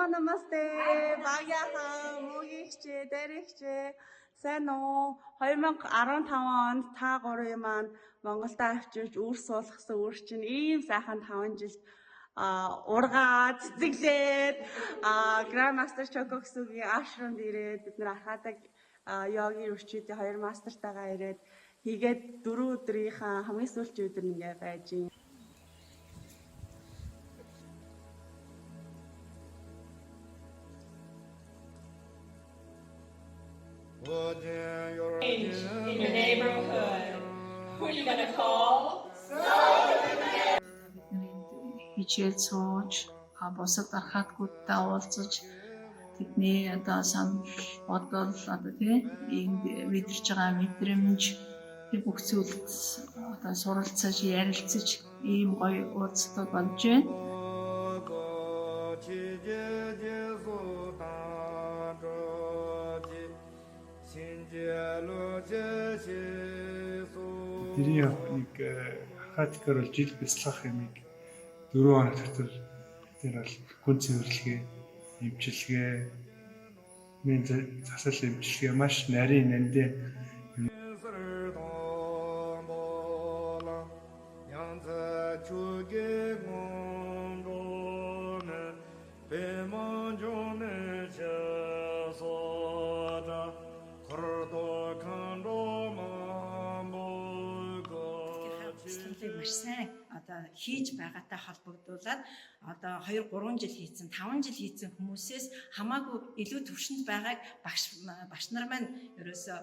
Намасте. Багяхан, муугийгчээ, дэрэгчээ. Сайн уу? 2015 онд та гурвын маань Монголд авчирч үүр суулгасан үр чинь ийм сайхан 5 жилд ургаа цэцэглээд Grandmaster Choco гэсэн ашрамд ирээд бид нар ахаадаг йогийн үрчүүдийн хоёр мастертайгаа ирээд хийгээд 4 өдрийнхаа хамгийн сүүлчийн өдөр ингээ байж байна. In your neighborhood. Who are you gonna call? Бид нар энд хичээл сууж, бусад архаатгуудтай уулзаж, тэдний одоо санал бодол одоо тий энд мэдэрч байгаа мэдрэмж тэр бүх зүйлд одоо суралцаж, ярилцаж ийм гоё уулзалтууд болж байна. Бидний нэг архаатикаар бол жил бяцлах юмыг 4 хоног дотор тэр бол гүн цэвэрлэгээ, эмчилгээ, мен засал эмчилгээ маш нарийн нандин. Маш сайн одоо хийж байгаатай холбогдуулаад одоо 2 3 жил хийцэн, 5 жил хийцэн хүмүүсээс хамаагүй илүү төвшөнд байгааг багш нар маань ерөөсөө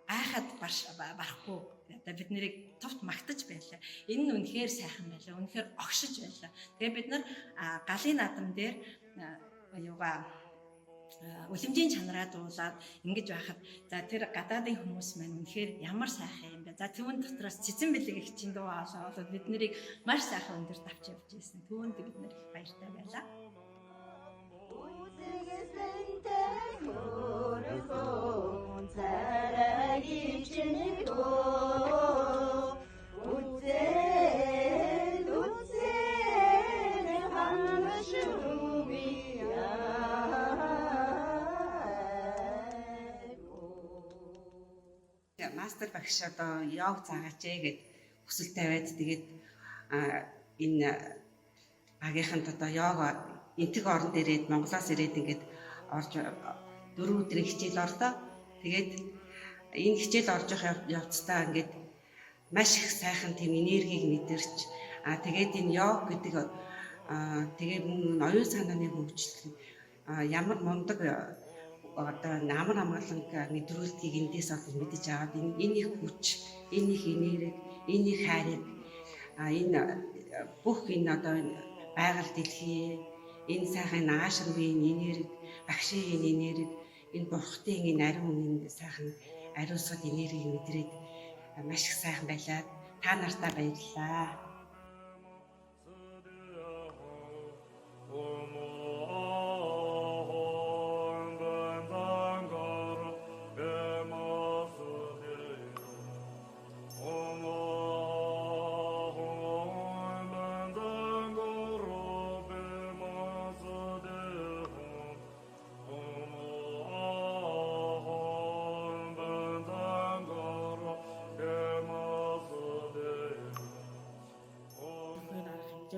гайхаад барахгүй одоо бид нарыг товт магтаж байлаа. Энэ нь үнэхээр сайхан байлаа. Үнэхээр огшиж байлаа. Тэгээ бид нар галын наадам дээр юугаа үлэмжийн чанараа дуулаад ингэж байхад за тэр гадаадын хүмүүс маань үнэхээр ямар сайхан юм бэ. За түүн дотроос цэцэн бэлэг их чинь дуу хоолой бид нарыг маш сайхан өндөрт авч явж байсан. Түүнд бид нар их баяртай байлаа. Мастер багш одоо йог заагаач ээ гэд хүсэл тавиад тэгээд энэ багийнханд одоо йог энтэг оронд ирээд Монголоос ирээд ингээд орж 4 өдрийн хичээл орлоо. Тэгээд энэ хичээл орж явах явцдаа ингээд маш их сайхан тийм энергийг мэдэрч тэгээд энэ йог гэдэг тэгээд мөн оюун санааны хөгжил ямар мундаг одоо амар амгаланг мэдрүүлдгийг эндээс олж мэдэж аваад энэ их хүч, энэ их энерги, энэ их хайрыг энэ бүх энэ одоо байгаль дэлхий, энэ сайхан аашрамын энерги, багшийн энерги, энэ бурхтын энэ ариун энэ сайхан ариусгад энергийг мэдрээд маш их сайхан байлаа. Та нартаа баярлалаа.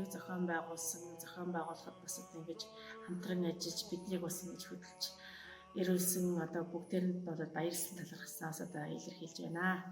Зохион байгуулсан, зохион байгуулахад бас одоо ингэж хамтран ажиллаж биднийг бас ингэж хөдөлж ирүүлсэн одоо бүгдээрэнд бол баярлсан талархаснаас одоо илэрхийлж байна.